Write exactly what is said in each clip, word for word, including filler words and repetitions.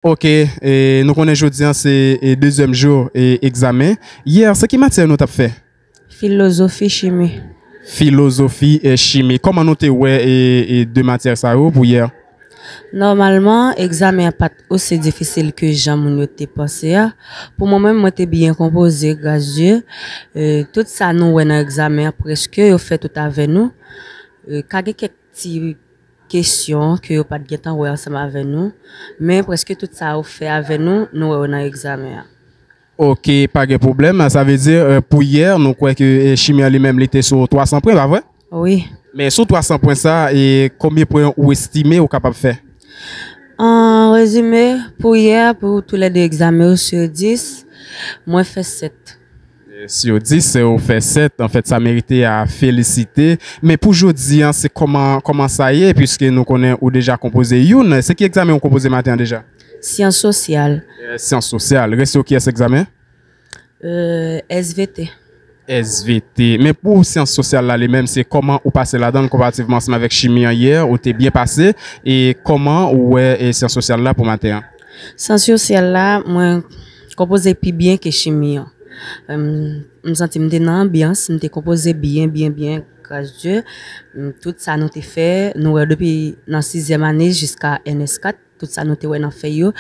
Ok, e, nou konnen jodi an se, e, dezyèm jou, e, egzamen. Yè, se ki matyè nou t ap fè? Filozofi, chimi. Filozofi e chimi. Kòman nou te wè, e, e, de matyè sa yo pou yè? Nòmalman, egzamen an pa t osi difisil ke jan moun yo te panse a. Pou mwen menm, mwen te byen konpoze, gras Dye. E, tout sa nou wè nan egzamen an, prèske yo fè tout avè nou. E, ka gen kèk ti kesyon ke yo pa t gentan wè ansanm avè nou, men prèske tout sa yo fè avè nou, nou wè yo nan egzamen an. Ok, pa gen pwoblèm. Sa vle di, e, pou yè, nou kwè ke, e, chimi an li menm, li te sou twa san pwen, pa vre? Wi. Men sou twa san pwen sa, e konbyen pwen ou estime ou kapab fè? An rezime, pou yè, pou toulède egzamen yo, sou dis, mwen fè sèt. E, sou dis, e, ou fè sèt, anfèt, sa merite a felisite. Men pou jodi an, se kòman, kòman sa ye, piske nou konnen ou deja konpoze youn. Se ki egzamen ou konpoze maten an deja? Syans sosyal. E, syans sosyal. Reste ou kiyès egzamen? E, S V T. S V T. Men pou syans sosyal la li menm, se kòman ou pase ladan l konparativman ansanm avèk chimi an yè, ou te byen pase, e kòman ou wè, e, syans sosyal la pou maten an? Syans sosyal la, mwen konpoze pi byen ke chimi an. Em, m santi m te nan anbyans, m te konpoze byen, byen, byen, gras Dye. Em, tout sa nou te fè, nou wè depi nan sizyèm ane jiska N S kat. Tout sa nou te wè nan fèy yo.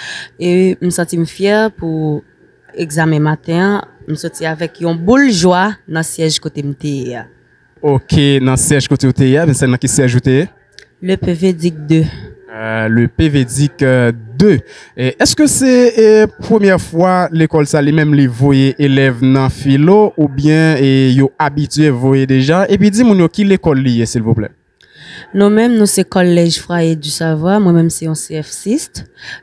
E m santi m fyè pou egzamen maten an. M soti avèk yon boul jwa nan syèj kote m te ye a. Ok, nan syèj kote ou te ye a, men se nan ki syèj ou te ye? Le Pevedic de. Euh, le Pevedic, euh, de. E, èske se, e, premyè fwa lekòl sa li menm li voye elèv nan filo oubyen, e, yo abitye voye deja? Epi di moun yo ki lekòl li ye, silvouplè. Nou menm, nou se Collège Foyer du Savoir. Mwen menm, se yon C F sis,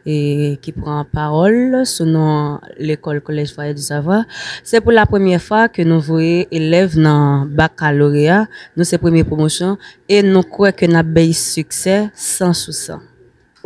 e, ki pran pawòl sou non lekòl Collège Foyer du Savoir. Se pou la premyè fwa ke nou voye elèv nan bakaloreya. Nou se premye pwomosyon e nou kwè ke n ap bay siksè san sou san.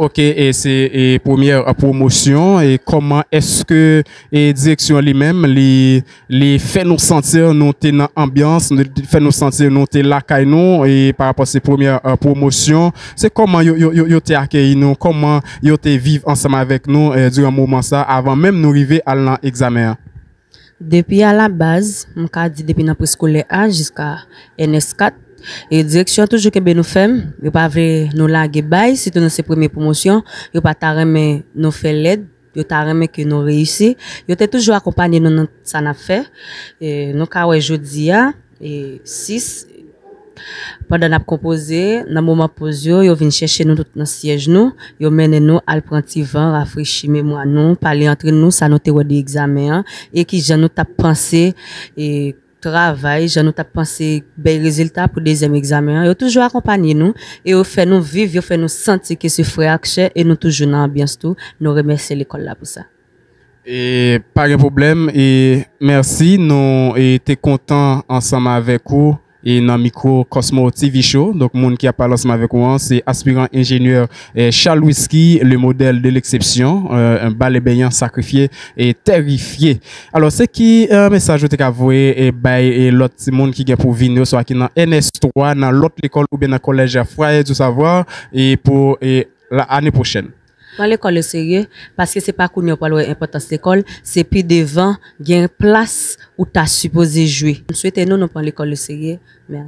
Ok, e se, e, premyè pwomosyon, e kòman èske, e, direksyon li menm, li, li fè nou santi nou te nan anbyans, li fè nou santi nou te lakay nou, e pa rapò se premyè, e, pwomosyon, se kòman yo, yo, yo, yo te akeyi nou, kòman yo te viv ansanm avèk nou, e, diran moman sa, avan menm nou rive al nan egzamen an? Depi alabaz, m ka di depi nan preskolè a jiska N S kat, e direksyon an toujou kenbe nou fèm, yo pa vle nou lage bay, sitou nou se premye pwomosyon, yo pa ta renmen nou fè lèd, yo ta renmen ke nou reyisi. Yo te toujou akonpanye nou nan sa n ap fè. E nou ka wè jodi a, e sis, pandan n ap konpoze, nan moman poz yo, yo vin chèche nou tout nan syèj nou, yo mennen nou al pran ti van, rafrechi memwa nou, pale antre nou sa nou te wè de egzamen an, e kijan nou t ap panse, e travay, jan nou t ap panse bay rezilta pou dezyèm egzamen an. Yo toujou akonpanye nou, e yo fè nou viv, yo fè nou santi ke se frè ak sè, e nou toujou nan anbyans tou. Nou remèsye lekòl la pou sa. E pa gen pwoblèm, e mèsi, nou, e, te kontan ansanm avèk ou, e nan mikwo Cosmo T V Show. Donk, moun ki ap pale ansanm avèk ou an, se aspiran enjenyè, e, Charles Whisky, le modèle de l'exception, e, un balebeyan sakrifye e terifye. Alò, se ki, e, mesaj ou te ka voye, e, bay, e, lòt timoun ki gen pou vini yo, swa ki nan N S twa, nan lòt lekòl oubyen nan Collège Foyer du Savoir, e pou, e, la, ane pwochèn? Pran lekòl o serye, paske se pa kounye a w pral wè enpòtans lekòl, se pi devan gen plas ou ta sipoze jwe. M swete nou, nou pran lekòl o serye. Mèsi.